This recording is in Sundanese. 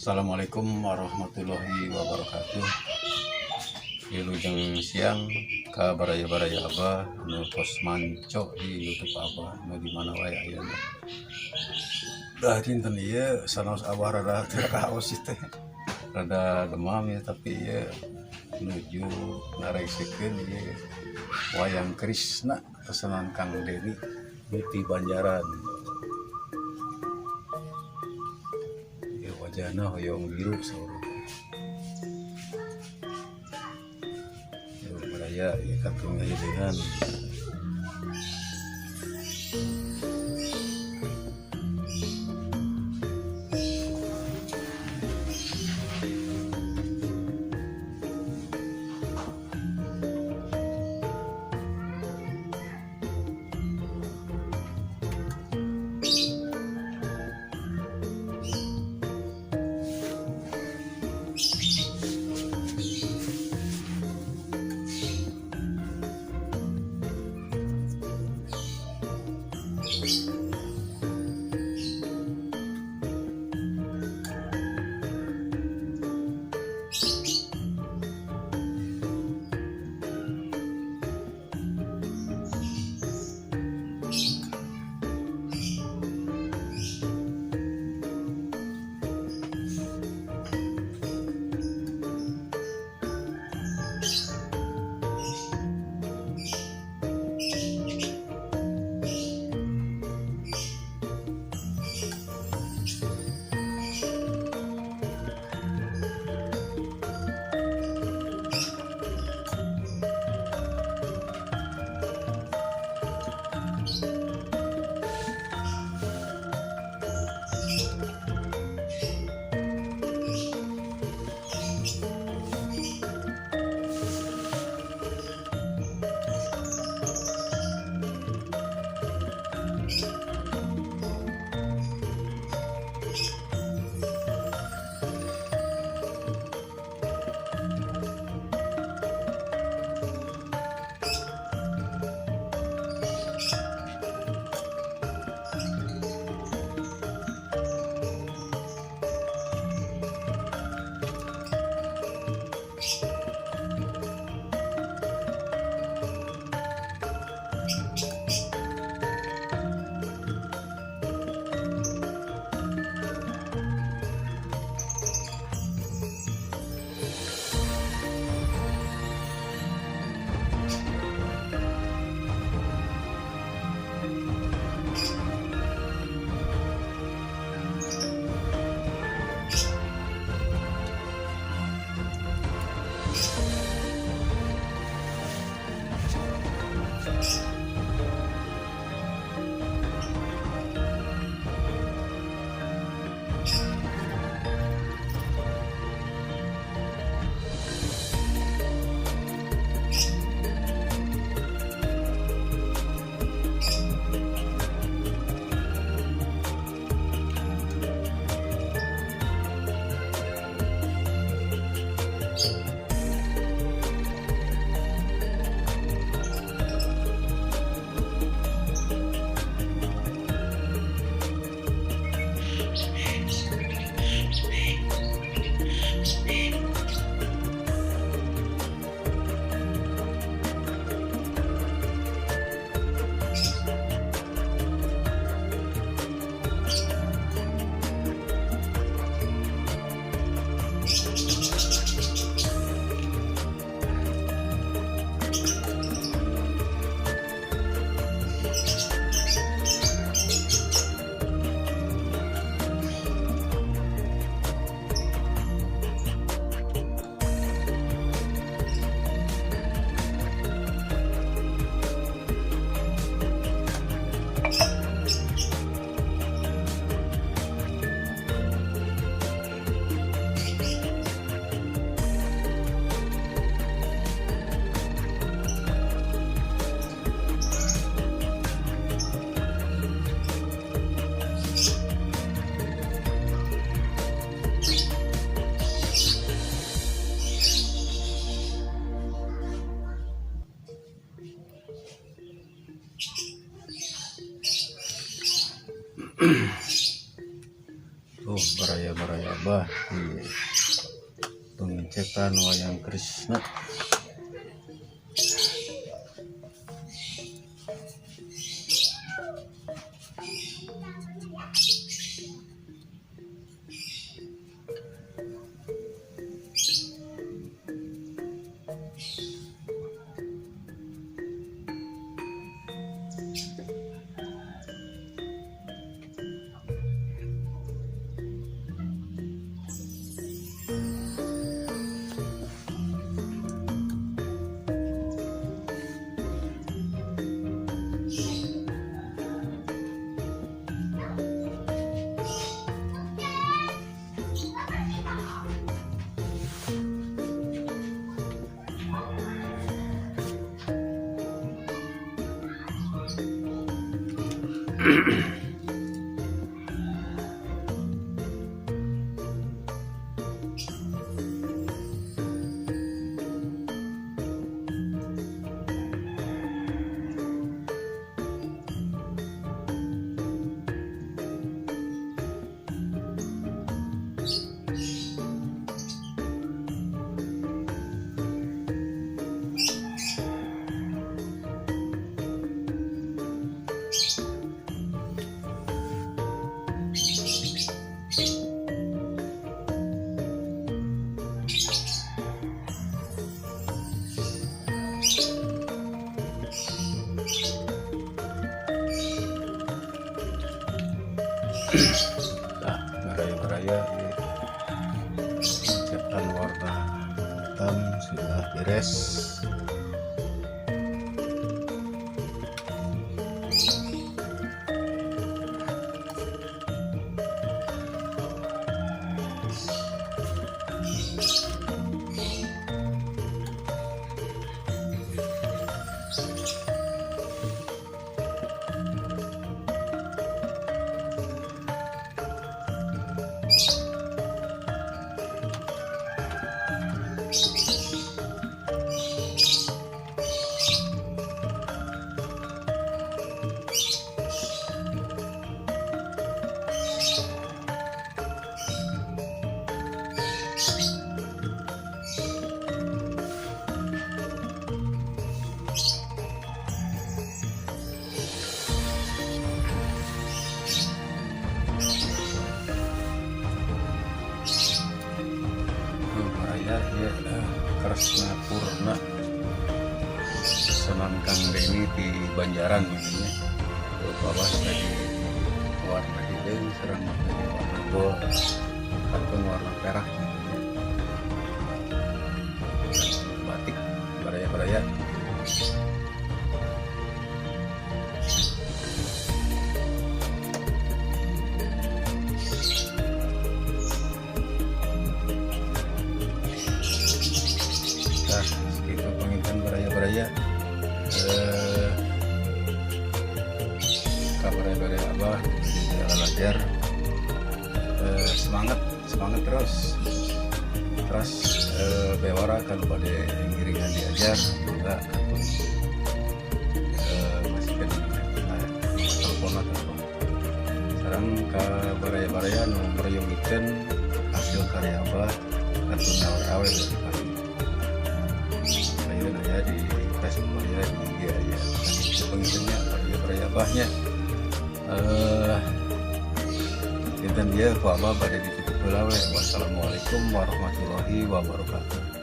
Assalamualaikum warahmatullahi wabarakatuh. Wilujeng siang ka baraya-baraya Abah nu tos manco di YouTube Abah nu di mana wae ayana. Dah dinten ieu sanaos Abah rada teu kaos teh. Rada demam ya, tapi ieu nuju ngaresekeun ieu wayang Krishna pesanan Kang Deni di Banjaran. Ieu wajahna hoyong biru saur. Yo baraya ieu katung hideungan. Tuh baraya-baraya Abah di pengecetan wayang Krishna. Nah, baraya-baraya pengecetan warna hitam sudah beres. Tuh baraya ya, Kresna Purna pesanan Kang Denny di Banjaran gitu ya. Tuh bawah tadi warna hideung sareng tadi warna gold atau warna perak gitu ya. Batik baraya-baraya. Nah, segitu panginten baraya-baraya. Kabaraya-baraya Abah di belajar. Semangat, semangat terus. Terus bewara kalau pada ngiringan diajar juga atau masih kan telepon atau sekarang ke baraya-baraya nu meryogikeun hasil karya Abah atau awe-awe dari pagi. Ayeuna aya di Facebook aya, di IG aya. Pangintennya baraya-baraya Abahnya. Dinten ieu ku Abah bade ditutup heula we. Wassalamualaikum warahmatullahi wabarakatuh.